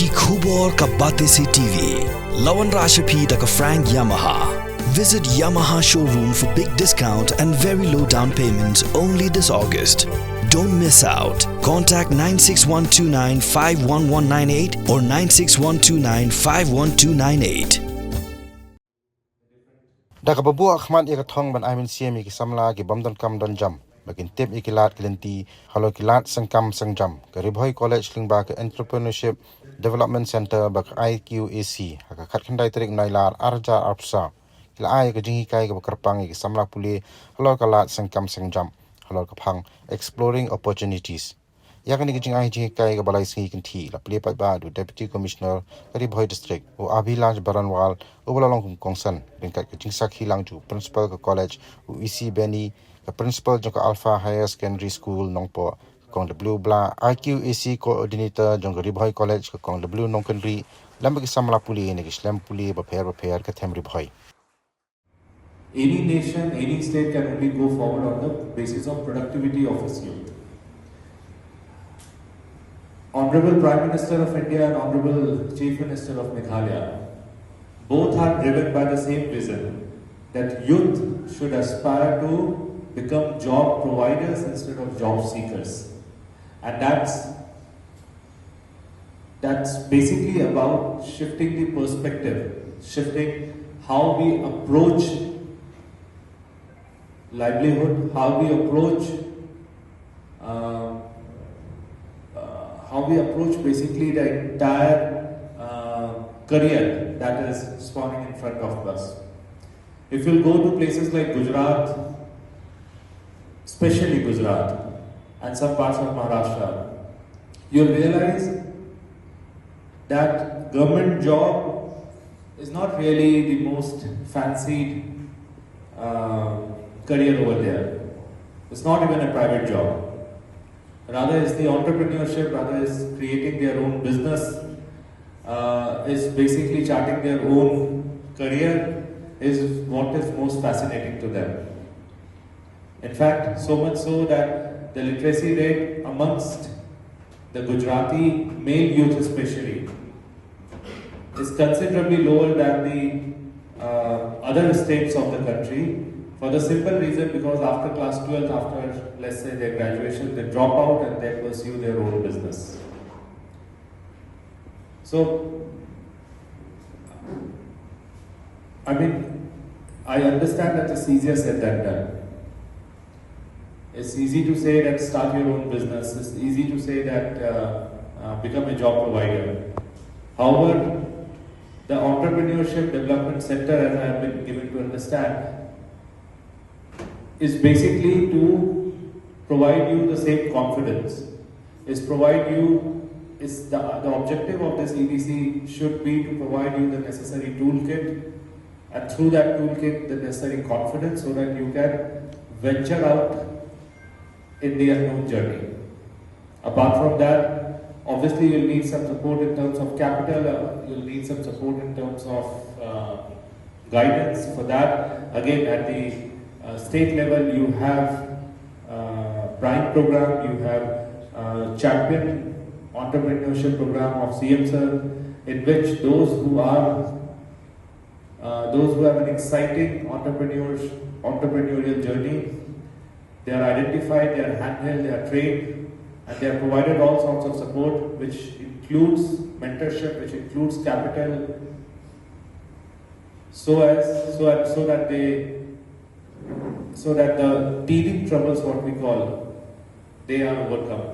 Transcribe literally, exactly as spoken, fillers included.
Ki khubor ka Batesi T V. La wanrah sha phi da ka Frank Yamaha. Visit Yamaha showroom for big discount and very low down payments only this August. Don't miss out. Contact nine six one two nine five one one nine eight or nine six one two nine five one two nine eight. Da kaba buh khmat ïa ka thong ban ai mynsiem ïa ki samla ki bym donkam donjam ba kin tip ïa ki lad ki lynti halor ki lad sengkam sengjam, ka Ri Bhoi College lyngba ka Entrepreneurship Development Centre bad ka I Q A C ha ka khatkhyndai tarik Nailar arhajar arphew saw ki la ai ïa ka jinghikai kaba kyrpang ïa ki samla pule halor ka lad sengkam sengjam halor ka phang Exploring Opportunities. Ïa kane ka jingai jinghikai kaba lai sngi kynthih la plie paidbah da u Deputy Commissioner ka Ri Bhoi District, u Abhilash Baranwal, uba la long kum u kongsan ryngkat ka jingsakhi lang jong u Principal ka college, u E C Beni, ka Principal jong ka Alpha Higher Secondary School Nongpoh, ka Kong W Blah, I Q A C Coordinator jong ka Ri Bhoi College, ka Kong W Nongkynrih, lem bad ki samla pule na ki shlem pule bapher bapher ka them Ri Bhoi. Any nation, any state can only go forward on the basis of productivity of its youth. Honorable Prime Minister of India and Honorable Chief Minister of Meghalaya both are driven by the same vision that youth should aspire to become job providers instead of job seekers. And that's that's basically about shifting the perspective, shifting how we approach livelihood, how we approach uh, uh, how we approach basically the entire uh, career that is spawning in front of us. If you'll go to places like Gujarat, especially Gujarat and some parts of Maharashtra, you'll realize that government job is not really the most fancied uh, career over there. It's not even a private job. Rather, it's the entrepreneurship, rather, it's creating their own business, uh, is basically charting their own career, is what is most fascinating to them. In fact, so much so that the literacy rate amongst the Gujarati male youth, especially, is considerably lower than the uh, other states of the country, for the simple reason because after class twelfth, after, let's say, their graduation, they drop out and they pursue their own business. So, I mean, I understand that it's easier said than done. It's easy to say that start your own business. It's easy to say that uh, uh, become a job provider. However, the Entrepreneurship Development Center, as I have been given to understand, is basically to provide you the same confidence. Is provide you is the, the objective of this E D C should be to provide you the necessary toolkit, and through that toolkit, the necessary confidence, so that you can venture out in the unknown journey. Apart from that, obviously you'll need some support in terms of capital, uh, you'll need some support in terms of uh, guidance for that. Again, at the uh, state level, you have uh, Prime program, you have uh, Champion Entrepreneurship Program of C M Sir, in which those who are uh, those who have an exciting entrepreneurs, entrepreneurial journey, they are identified, they are handheld, they are trained, and they are provided all sorts of support, which includes mentorship, which includes capital, so as so as so that they so that the teething troubles, what we call, they are overcome.